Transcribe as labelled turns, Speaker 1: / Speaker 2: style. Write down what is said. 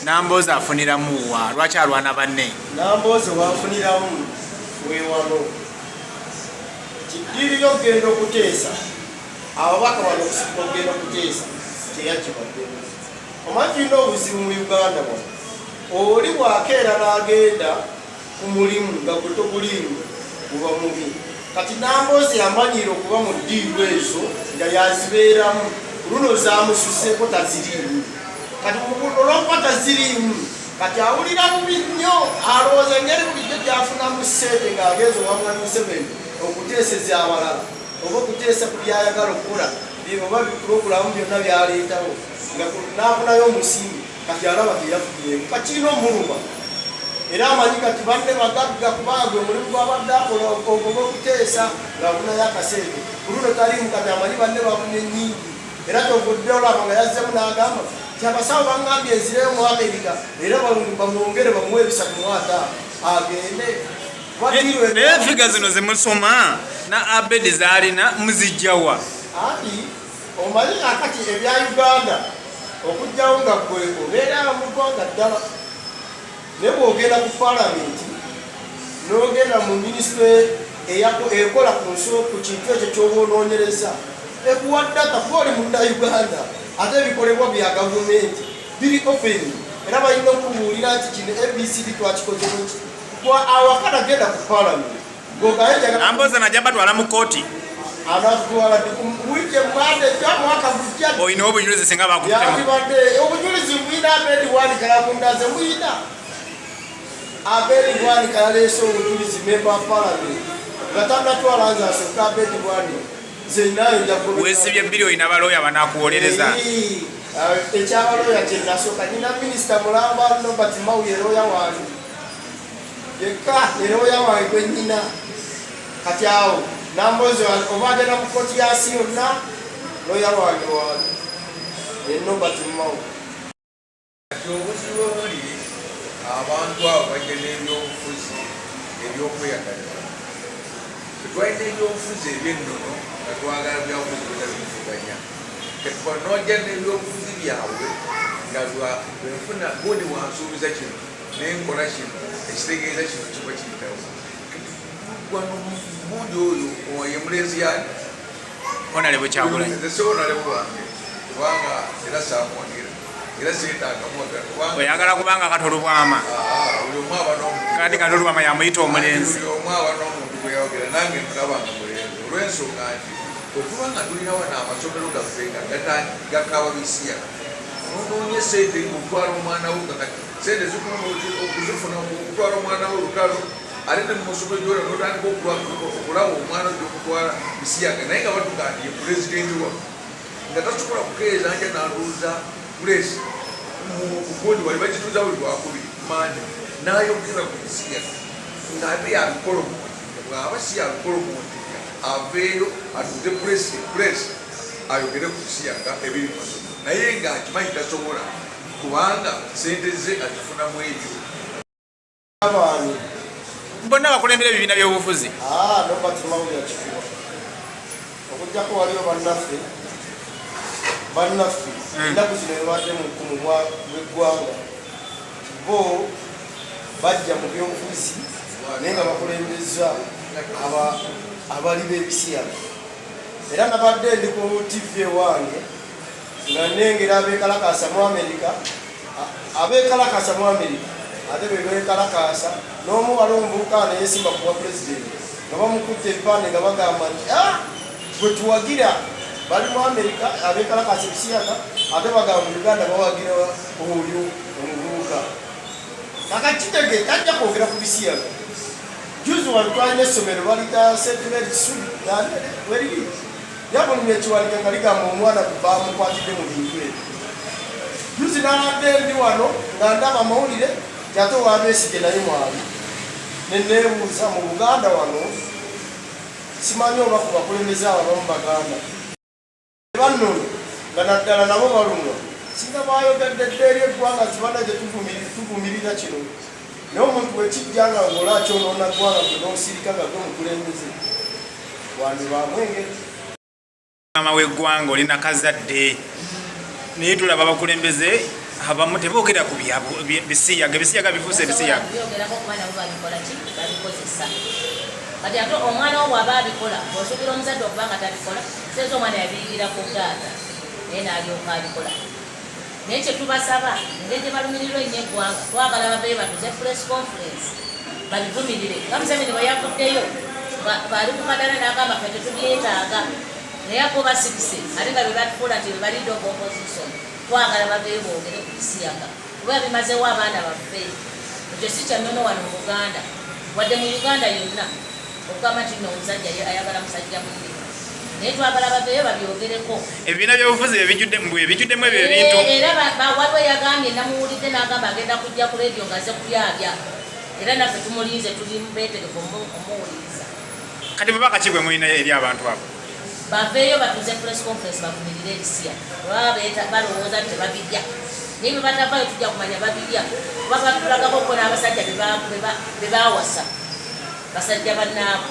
Speaker 1: Nambooze afuniramu wa? Lwaki alwana banne?
Speaker 2: Nambooze wafuniramu wewano kiddiiri y'okugenda okuteesa ababaka wano okusituka okugenda okuteesa teyakibaddemu. Omanyi tulina obuzibu mu Uganda wano, oli bw'akeera n'agenda ku mulimu nga gwe toguliimu guba mubi. Kati Nambooze yamanyiira okuba mu ddiiru ezo nga yazibeeramu, ku luno zaamususseeko taziriimu. Kati olw'okuba taziriimu kati awulira bubi nnyo, alowooza engeri bulijjo gy'afunamu ssente ng'agenze owa Mwami Museveni okuteeseza abalala oba okuteesa ku by'ayagala okukola oba pulogulaamu byonna by'aleetawo nga n'afunayo omusimbi. Kati alaba teyafunyeemu kakirina omuluma era amanyi kati banne bagagga kubanga gwe mulimu gwabadde akola ogw'okuteesa ng'afunayo akasente ku luno taliimu kati amanyi banne bafunye nnyingi era kyovudde olaba nga yazzemu n'agamba nti abasawo bangambye nzireyo mu Amerika era bamwongere bamuwe 350 agende.
Speaker 1: Naye figa zino zemusoma na Abedi zalina muzijjawa?
Speaker 2: Anti Omanyi kakati ebya Uganda okujjawo nga gwe obeera mu ggwanga ddala naye bw'ogenda ku palamenti n'ogenda mu minisitule ekola ku nso ku kintu ekyo ky'oba onoonyereza ekuwa data kuba oli munna Uganda ate ebikolebwa bya gavumenti biri open era balina okubuulira nti kino ABCD twakikoze bwekiti kwa awaka nagenda ku palamenti.
Speaker 1: Amboza najja batwala mu kooti. Olina obujulizi singa
Speaker 2: bakutema. Obujulizi mbuyina Abedi Bwanika yabundaze mbuyina. Abedi Bwanika yaleese obujulizi member of parliament nga tannatwala nze asooka Abedi Bwanika nze nayo nja
Speaker 1: wesibye bbiri olina balooya banakuwolereza.
Speaker 2: Ekyabalooya kyenasooka nina minisita mulamba Nobert Mao ye looya wange. Yekka era oya wange gwe nnyina. Kati awo Nambooze oba agenda mu kkooti ya nsi yonna, looya wange waali ye Nobert Mao.
Speaker 3: Kati obuzibu obuli abantu abo bajja n'ebyobufuzi eby'okweyagaliza. Ffe twalina ebyobufuzi eby'ennono nga twagala byabufuzi bitali kuvuganya. Kati bano bajja n'ebyobufuzi byabwe nga bwenfuna gundi wansuubiza kino nenkola kino ekitegeeza kino kiba kiyitawo wano gundi oyo ye mulenzi yani
Speaker 1: Honorable Kyagulanyi
Speaker 3: nze si honorable wange kubanga era saamuwagira era seetaaga muwagira kubanga
Speaker 1: oyagala kubanga Kato Lubwama
Speaker 3: ah, buli omu aba n'omuntu
Speaker 1: kati Kato Lubwama yamuyita omulenzi
Speaker 3: buli omu aba n'omuntu gwe yawogera nange mulaba nga mulenzi olw'ensonga nti bwe tuba nga tulina wano amasomero gaffe nga gakaaba bisiya nonoonya sente okutwala omwana wo nga kati sente zikuluma okuzifuna okutwala omwana wo lutalo ate ne mumasomero gyola notandika okulaba omwana gyokutwala bisiyaga naye nga batuga nti ye pulezidenti wa nga tasobola kukeeza nja natuuza pulesi mugundi wali bagituuza buli lwakubiri mande nayogera ku bisiyaga ngaate yabikolomotinga bwaba si yabikolomotinga aveeyo atuuze pulesi pulesi ayogere ku bisiyaga ebiri mu masomero naye nga akimanyi tasobola kubanga sente ze azifuna mu ebyo.
Speaker 2: Abaani
Speaker 1: bonna bakulembera ebibiina by'obufuzi.
Speaker 2: Ah, Nobert Mao yakikuba okujjako waliyo bannaffe bannaffe hmm. ennaku zino bebadde mu kumu bw'eggwanga bo bajja mu byobufuzi naye nga bakulembeza abali b'ebisiyaga era nabadde ndi ku tv ewange nga nnengera abeekalakaasa mu Amerika, abeekalakaasa mu Amerika ate be beekalakaasa n'omu waliwo omuvubuka wano eyeesimba ku bwa pulezidenti nga bamukutte ebipande nga bagamba nti ah, gwe tuwagira bali mu Amerika abeekalakaasa ebisiyaga ate bagamba mu Uganda bawagira oyo omuvubuka. Kaka kitege tajja kwogera ku bisiyaga. Juzi wano twalina essomero balita St Mary Kisubi weriri Lyafulumya ekiwandiiko nga ligamba omwana baamukwatidde mu bintu ebyo. Juzi nabadde ndi wano nga ndaba amawulire nti ate owa Besigye naye mwali. Ne neebuuza mu Buganda wano simanyi oba ku bakulembeze abo abamu Baganda bannono nga naddala nabo balumwa singa baayogedde dda eri eggwanga nti banange tuvumirira kino naye omuntu bwekijja nga ng'ola akyonoona ggwanga gwe n'osirika nga gwe mukulembeze
Speaker 1: Mama w'eggwanga oli nakazadde. Naye tulaba abakulembeze abamu teboogera ku bisiyaga. Ebisiyaga bifuuse ebisiyaga.
Speaker 4: Byogerako kuba nabo babikola ki, babikozesa. Kati ate omwana wo bw'aba abikola, osuubira omuzadde okuba nga tabikola? Seeza omwana yabiyigira ku taata, naye n'alyoka abikola. Naye kyetubasaba, engeri gye balumirirwa ennyo eggwanga, twagala baveeyo batuze press conference babivumirire, nga Museveni bwe yavuddeyo ng'ali ku kadaala n'agamba, "Ffe tetubyetaaga," naye ako basirise ate nga bye batufuula nti be leader of opposition. Twagala baveeyo boogere ku bisiyaga, kuba bimazewo abaana baffe. Ekyo si kyannono wano mu Buganda, wadde mu Uganda yonna, okugamba nti nno omusajja ayagala musajja munne. Naye twagala baveeyo babyogereko.
Speaker 1: Ebibiina byobufuzi ebijjuddemu ebyo ebintu.
Speaker 4: Era waliwo yagambye, namuwulidde n'agamba agenda kujja ku rediyo nga aze kubyabya, era naffe tumulinze, tuli beetegefu omuwuliriza.
Speaker 1: Kati bubaka ki bwe mulina eri abantu abo?
Speaker 4: Baveeyo batuze press conference bavumirire ebisiya. Baba balowooza nti tebabirya, naye bwe batavaayo tujja kumanya babirya, kuba batulagako ko n'abasajja be bawasa basajja bannaabo.